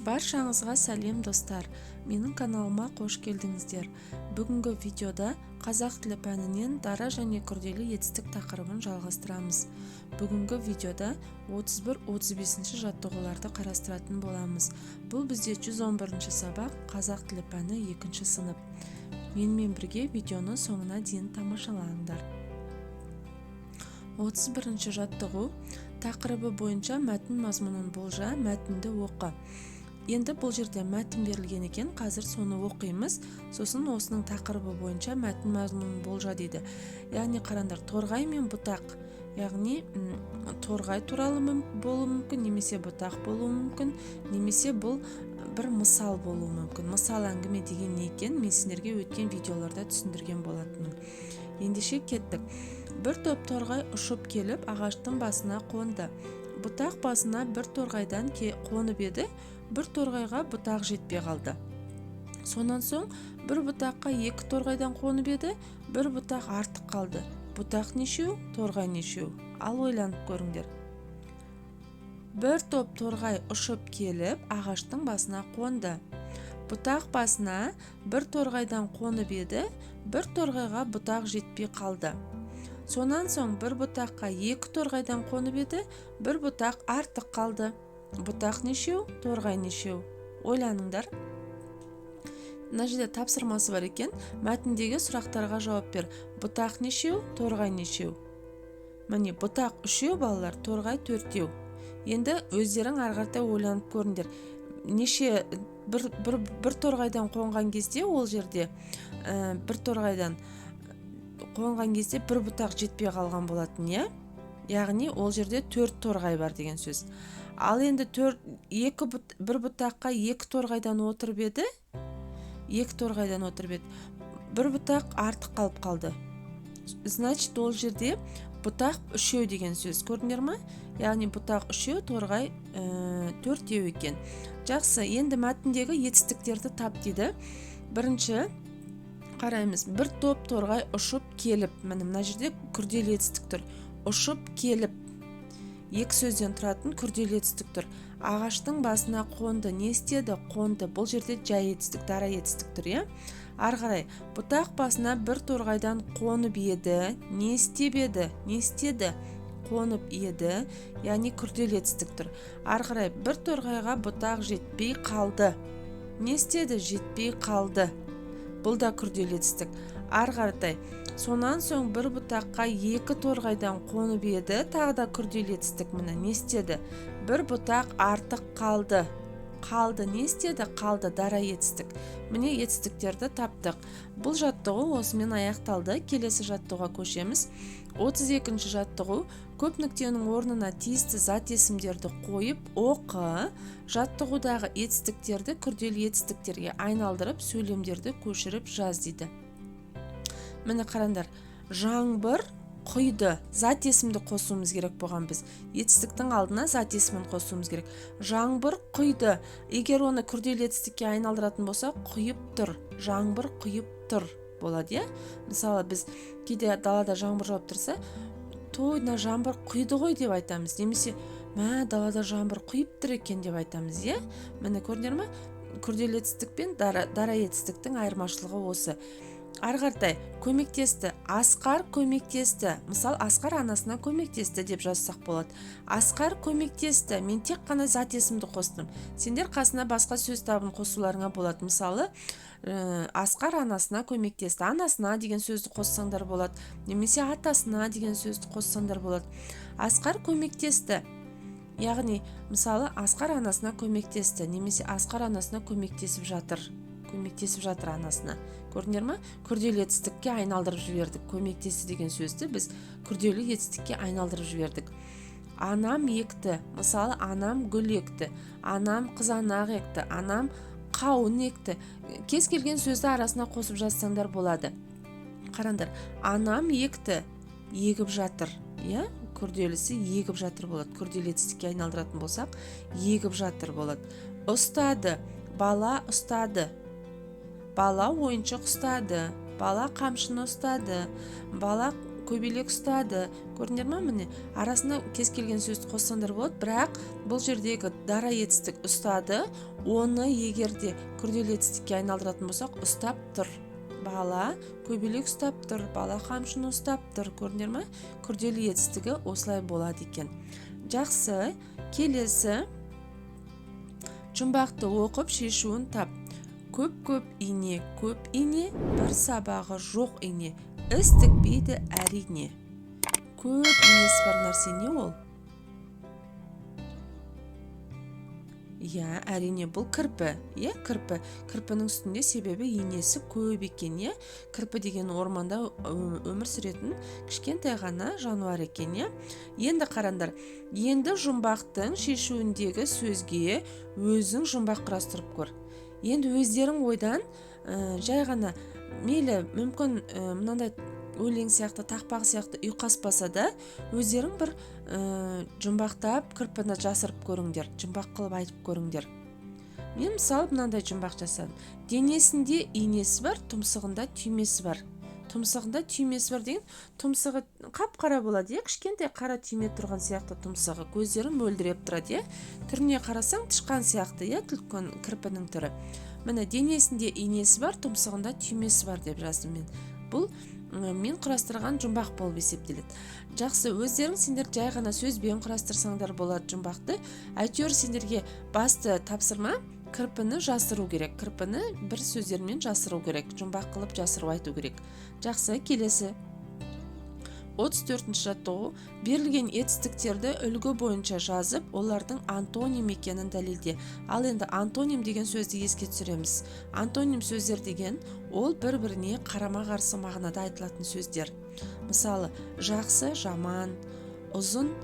Баршаңызға сәлем, достар! Менің каналыма қош келдіңіздер. Бүгінгі видеода қазақ тілі пәнінен дара және күрделі етістік тақырыбын жалғастырамыз. Бүгінгі видеода 31-35 жаттығуларды қарастыратын боламыз. Бұл бізде 111 сабақ, қазақ тілі пәні, екінші сынып. Менімен бірге видеоны соңына дейін тамашалаңдар. 31 жаттығу тақырыбы бойынша мәтін мазмұнын болжа, мәтінді оқы. Енді бұл жерде мәтін берілген екен, қазір соны оқимыз. Сосын осының тақырыбы бойынша мәтін мазмұнын болжа дейді. Яғни қараңдар, торғай мен бұтақ, яғни торғай туралы болуы мүмкін немесе бұтақ болуы мүмкін, немесе бұл бір мысал болуы мүмкін. Мысал әңгіме деген не екен, мен сендерге өткен видеоларда түсіндірген болатынмын. Ендеше кеттік. Бір топ торғай ұшып келіп, ағаштың басына қонды. Бұтақ басына бір торғайдан қонып еді, бір торғайға бұтақ жетпей қалды. Сонан соң бір бұтаққа екі торғайдан қонып еді, бір бұтақ артық қалды. Бұтақ нешеу, торғай нешеу? Ал ойланып көріңдер. Бір топ торғай ұшып келіп, ағаштың басына қонды. Бұтақ басына бір торғайдан қонып еді, бір торғайға бұтақ жетпей қалды. Сонан соң бір бұтаққа екі торғайдан қонып еді, бір бұтақ артық қалды. Бұтақ нешеу, торғай нешеу? Ойланыңдар. Мына жерде тапсырмасы бар екен. Мәтіндегі сұрақтарға жауап бер. Бұтақ нешеу, торғай нешеу? Міне, бұтақ үшеу, балалар, торғай төртеу. Енді өздерің ары қаратай ойланып көріңдер. Неше бір торғайдан қонған кезде, ол жерде бір торғайдан қонған кезде бір бұтақ жетпей қалған болатын, иә? Яғни ол жерде төрт торғай бар деген сөз. Ал енді төрт, екі бұт, бір бұтаққа екі торғайдан отырып еді, екі торғайдан отырып еді, бір бұтақ артық қалып қалды. Значит, ол жерде бұтақ үшеу деген сөз. Көрдіңдер ма? Яғни бұтақ үшеу, торғай төртеу екен. Жақсы, енді мәтіндегі етістіктерді тап дейді. Бірінші қараймыз. Бір топ торғай ұшып келіп. Міне, мына жерде күрделі етістік тұр. Ұшып келіп, екі сөзден тұратын күрделі етістік тұр. Ағаштың басына қонды. Не істеді? Қонды. Бұл жерде жай етістік, дара етістік тұр, иә? Ары қарай, бұтақ басына бір торғайдан қонып еді. Не істеп еді? Не істеді? Қонып еді, яғни күрделі етістік тұр. Ары қарай, бір торғайға бұтақ жетпей қалды. Не істеді? Жетпей қалды. Бұл да күрделі етістік. Ары қаратай, сонан соң бір бұтаққа екі торғайдан қонып еді. Тағы да күрделі етістік. Міне, не істеді? Бір бұтақ артық қалды. Қалды. Не істеді? Қалды. Дара етістік. Міне, етістіктерді таптық. Бұл жаттығу осымен аяқталды. Келесі жаттығуға көшеміз. 32 жаттығу. Көп нүктенің орнына тиісті зат есімдерді қойып оқы. Жаттығудағы етістіктерді күрделі етістіктерге айналдырып, сөйлемдерді көшіріп жаз дейді. Міне, қараңдар, жаңбыр құйды. Зат есімді қосуымыз керек болған. Біз етістіктің алдына зат есімін қосуымыз керек. Жаңбыр құйды. Егер оны күрделі етістікке айналдыратын болсақ, құйып тұр. Жаңбыр құйып тұр болады, иә? Мысалы, біз кейде далада жаңбыр жауып тұрса, той, мына жаңбыр құйды ғой деп айтамыз немесе мә, далада жаңбыр құйып тұр екен деп айтамыз, иә? Міне, көрдіңдер ма? Күрделі етістік пен дара етістіктің айырмашылығы осы. Ары қаратай, көмектесті. Асқар көмектесті. Мысалы, Асқар анасына көмектесті деп жазсақ болады. Асқар көмектесті. Мен тек қана зат есімді қостым. Сендер қасына басқа сөз табын қосуларыңа болады. Мысалы, Асқар анасына көмектесті. Анасына деген сөзді қоссаңдар болады немесе атасына деген сөзді қоссаңдар болады. Асқар көмектесті. Яғни, мысалы, Асқар анасына көмектесті немесе Асқар анасына көмектесіп жатыр. Көмектесіп жатыр анасына. Көрдіңдер ма? Күрделі етістікке айналдырып жібердік. Көмектесті деген сөзді біз күрделі етістікке айналдырып жібердік. Анам екті. Мысалы, анам гүл екті, анам қызанақ екті, анам қауын екті. Кез келген сөзді арасына қосып жазсаңдар болады. Қараңдар, анам екті, егіп жатыр, иә? Күрделісі егіп жатыр болады. Күрделі етістікке айналдыратын болсақ, егіп жатыр болады. Ұстады. Бала ұстады. Бала ойыншық ұстады. Бала қамшыны ұстады. Бала көбелек ұстады. Көрдіңдер ма, міне арасына кез келген сөзді қоссаңдар болады, бірақ бұл жердегі дара етістік ұстады, оны егер де күрделі етістікке айналдыратын болсақ, ұстап тұр. Бала көбелек ұстап тұр, бала қамшыны ұстап тұр. Көрдіңдер ма, күрделі етістігі осылай болады екен. Жақсы, келесі жұмбақты оқып шешуін тап. Көп-көп ине, көп ине, бір сабағы жоқ ине, іс тікпейді әрине. Көп инесі бар нәрсе не ол? Иә, әрине бұл кірпі. Иә, кірпі. Кірпінің үстінде себебі инесі көп екен, иә. Кірпі деген орманда өмір сүретін кішкентай ғана жануар екен, иә. Енді қараңдар, енді жұмбақтың шешуіндегі сөзге өзің жұмбақ құрастырып көр. Енді өздерің ойдан жай ғана, мейлі мүмкін мынандай өлең сияқты, тақпақ сияқты ұйқаспаса да, өздерің бір жұмбақтап кірпіні жасырып көріңдер, жұмбақ қылып айтып көріңдер. Мен мысалы мынандай жұмбақ жасадым. Денесінде инесі бар, тұмсығында түймесі бар. Тұмсығында түймесі бар деген тұмсығы қап-қара болады, иә, кішкентай қара түйме тұрған сияқты тұмсығы, көздері мөлдіреп тұрады, иә. Түріне қарасаң тышқан сияқты, иә, түлкі кірпінің түрі. Міне, денесінде инесі бар, тұмсығында түймесі бар деп жаздым мен. Бұл мен құрастырған жұмбақ болып есептеледі. Жақсы, өздерің сендер жай ғана сөзбен құрастырсаңдар болады жұмбақты. Әйтеуір сендерге басты тапсырма кірпіні жасыру керек. Кірпіні бір сөздермен жасыру керек, жұмбақ қылып жасырып айту керек. Жақсы, келесі 34-ші жаттығу. Берілген етістіктерді үлгі бойынша жазып, олардың антоним екенін дәлелде. Ал енді антоним деген сөзді еске түсіреміз. Антоним сөздер деген ол бір-біріне қарама-қарсы мағынада айтылатын сөздер. Мысалы, жақсы, жаман, ұзын,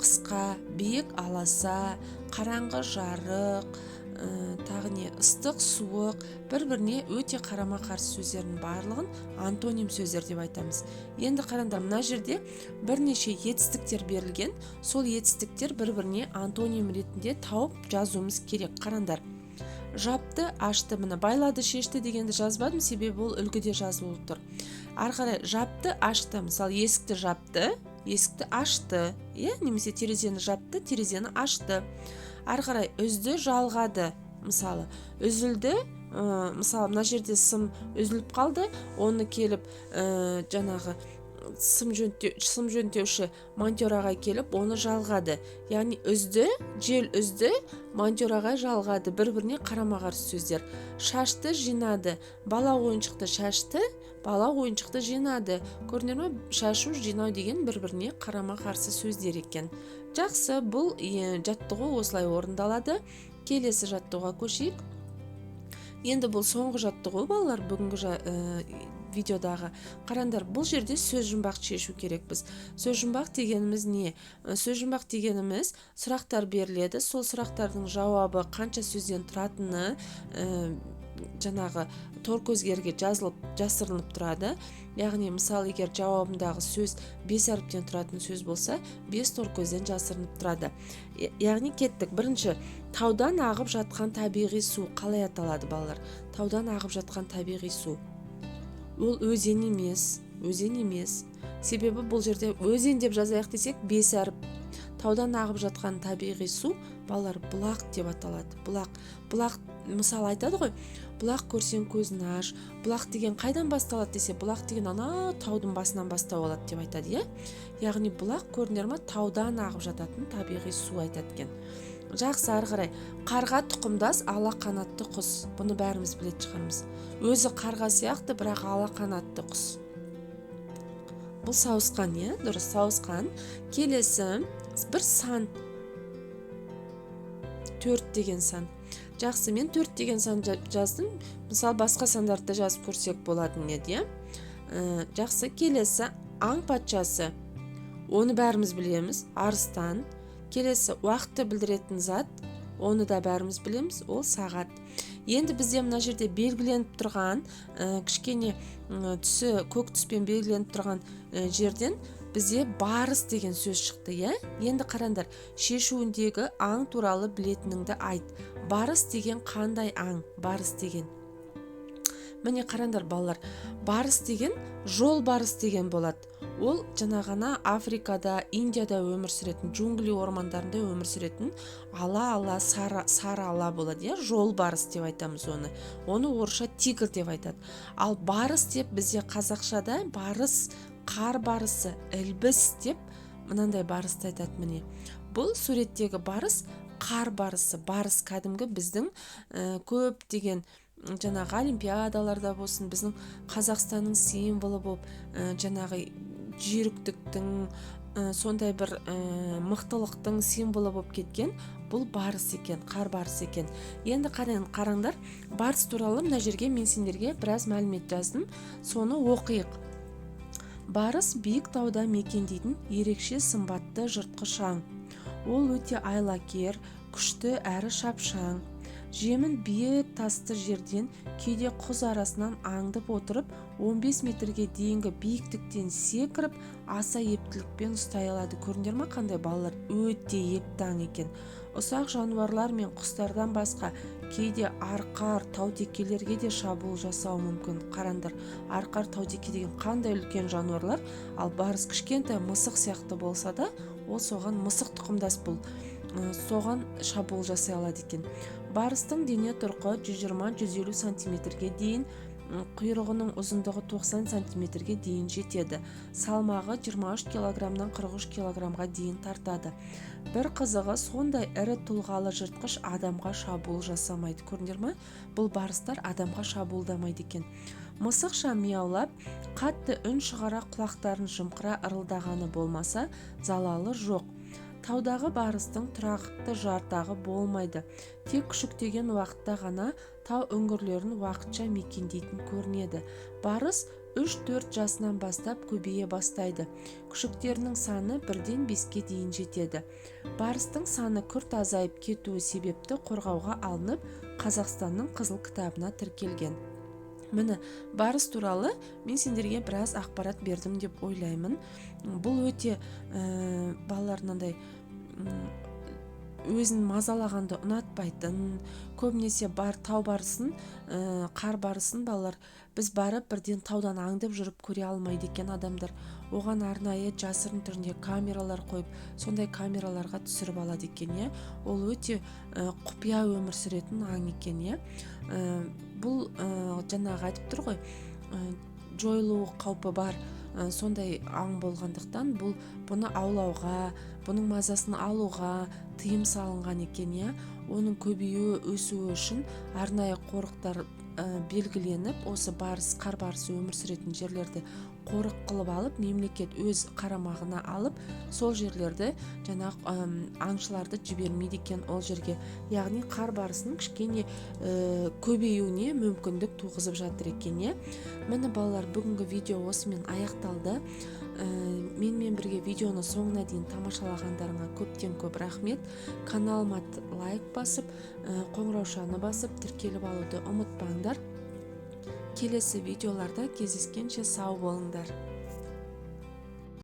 қысқа, биік, аласа, қараңғы, жарық, тағы не, ыстық, суық, бір-біріне өте қарама-қарсы сөздердің барлығын антоним сөздер деп айтамыз. Енді қараңдар, мына жерде бірнеше етістіктер берілген, сол етістіктер бір-біріне антоним ретінде тауып жазуымыз керек. Қараңдар, жапты, ашты, міне байлады, шешті дегенді жазбадым, себебі ол үлгіде жазылып тұр. Ары қарай жапты, ашты, мысалы есікті жапты, есікті ашты, иә, немесе терезені жапты, терезені ашты. Ары қарай үзді, жалғады, мысалы үзілді, мысалы мына жерде сым үзіліп қалды, оны келіп, жаңағы сым жөндеуші монтер ағай келіп оны жалғады. Яғни үзді, жел үзді, монтер ағай жалғады, бір-біріне қарама-қарсы сөздер. Шашты, жинады, бала ойыншықты шашты, бала ойыншықты жинады. Көрдіңдер ме, шашу, жинау деген бір-біріне қарама-қарсы сөздер екен. Жақсы, бұл жаттығу осылай орындалады. Келесі жаттығуға көшейік. Енді бұл соңғы жаттығу, балалар, бүгінгі видеодағы. Қараңдар, бұл жерде сөз жұмбақ шешу керекпіз. Сөз жұмбақ дегеніміз не? Сөз жұмбақ дегеніміз сұрақтар беріледі, сол сұрақтардың жауабы қанша сөзден тұратыны, жаңағы тор көзгерге жазылып, жасырынып тұрады. Яғни, мысалы, егер жауабындағы сөз 5 әріптен тұратын сөз болса, 5 тор көзден жасырынып тұрады. Яғни кеттік. Бірінші, таудан ағып жатқан табиғи су қалай аталады, балалар? Таудан ағып жатқан табиғи су. Ол өзен емес, өзен емес. Себебі бұл жерде өзен деп жазайық десек, 5 әріп. Таудан ағып жатқан табиғи су, балалар, бұлақ деп аталады. Бұлақ. Бұлақ, мысалы айтады ғой, бұлақ көрсең көзін аш. Бұлақ деген қайдан басталады десе, бұлақ деген ана таудың басынан бастау алады деп айтады, иә? Яғни бұлақ, көрдіңдер ма, таудан ағып жататын табиғи су айтады екен. Жақсы, ары қарай. Қарға тұқымдас ала қанатты құс. Бұны бәріміз білетін шығармыз. Өзі қарға сияқты, бірақ ала қанатты құс. Бұл сауысқан, иә? Дұрыс, сауысқан. Келесі бір сан. 4 деген сан. Жақсы, мен 4 деген сан жаздым. Мысалы, басқа сандарды да жазып көрсек болатын еді, иә? Жақсы, келесі аң патшасы. Оны бәріміз білеміз, арыстан. Келесі уақытты білдіретін зат, оны да бәріміз білеміз, ол сағат. Енді бізде мына жерде белгіленіп тұрған, кішкене, түсі көк түспен белгіленіп тұрған, жерден бізде барыс деген сөз шықты, иә? Енді қараңдар, шешуіндегі аң туралы білетініңді айт. Барыс деген қандай аң? Барыс деген. Міне, қараңдар, балалар, барыс деген жолбарыс деген болады. Ол жаңағана Африкада, Индияда өмір сүретін, джунгли ормандарында өмір сүретін ала ала сары, сары ала болады, иә. Жолбарыс деп айтамыз оны. Оны орысша тигр деп айтады. Ал барыс деп бізде қазақшада барыс, қар барысы, ілбіс деп мынандай барысты айтады. Міне, бұл суреттегі барыс қар барысы. Барыс кәдімгі біздің көптеген жаңағы олимпиадаларда болсын, біздің Қазақстанның символы болып, жаңағы жүйріктіктің, сондай бір мықтылықтың символы болып кеткен бұл барыс екен, қар барысы екен. Енді қараңдар, барыс туралы мына жерге мен сендерге біраз мәлімет жаздым, соны оқиық. Барыс – биік тауда мекендейтін ерекше сымбатты жыртқыш аң. Ол өте айлакер, күшті әрі шапшаң. Жемін биік тасты жерден, кейде құз арасынан аңдып отырып, 15 метрге дейінгі биіктіктен секіріп, аса ептілікпен ұстай алады. Көрдіңдер ма, қандай, балалар, өте епті аң екен. Ұсақ жануарлар мен құстардан басқа кейде арқар, таутекелерге де шабуыл жасауы мүмкін. Қараңдар, арқар, таутеке деген қандай үлкен жануарлар, ал барыс кішкентай мысық сияқты болса да, ол соған, мысық тұқымдас бұл, соған шабуыл жасай алады екен. Барыстың дене тұрқы 120-150 сантиметрге дейін, құйрығының ұзындығы 90 сантиметрге дейін жетеді. Салмағы 23 килограммнан 43 килограммға дейін тартады. Бір қызығы, сондай ірі тұлғалы жыртқыш адамға шабуыл жасамайды. Көрдіңдер ма, бұл барыстар адамға шабуылдамайды екен. Мысықша мияулап, қатты үн шығара, құлақтарын жымқыра ырылдағаны болмаса, залалы жоқ. Таудағы барыстың тұрақты жартағы болмайды. Тек күшіктеген уақытта ғана тау үңгірлерін уақытша мекендейтін көрінеді. Барыс 3-4 жасынан бастап көбейе бастайды. Күшіктерінің саны бірден 5-ке дейін жетеді. Барыстың саны күрт азайып кетуі себепті қорғауға алынып, Қазақстанның Қызыл кітабына тіркелген. Міне, барыс туралы мен сендерге біраз ақпарат бердім деп ойлаймын. Бұл өте балалар, мынандай өзін мазалағанды ұнатпайтын, көбінесе бар тау барысын, қар барысын, балалар, біз барып бірден таудан аңдып жүріп көре алмайды екен адамдар. Оған арнайы жасырын түрінде камералар қойып, сондай камераларға түсіріп алады екен, иә. Ол өте құпия өмір сүретін аң екен, иә. Бұл жаңағы айтып тұр ғой, жойылу қаупі бар, сондай аң болғандықтан, бұны аулауға, бұның мазасын алуға тыйым салынған екен, иә. Оның көбеюі, өсуі үшін арнайы қорықтар белгіленіп, осы барыс, қар барысы өмір сүретін жерлерді қорық қылып алып, мемлекет өз қарамағына алып, сол жерлерді жаңағы аңшыларды жібермейді екен ол жерге. Яғни қар барысының кішкене көбеюіне мүмкіндік туғызып жатыр екен, иә. Міне, балалар, бүгінгі видео осымен аяқталды. Менімен бірге видеоны соңына дейін тамашалағандарыңа көптен көп рахмет. Каналыма лайк басып, қоңыраушаны басып, тіркеліп алуды ұмытпаңдар. Келесі видеоларда кездескенше сау болыңдар.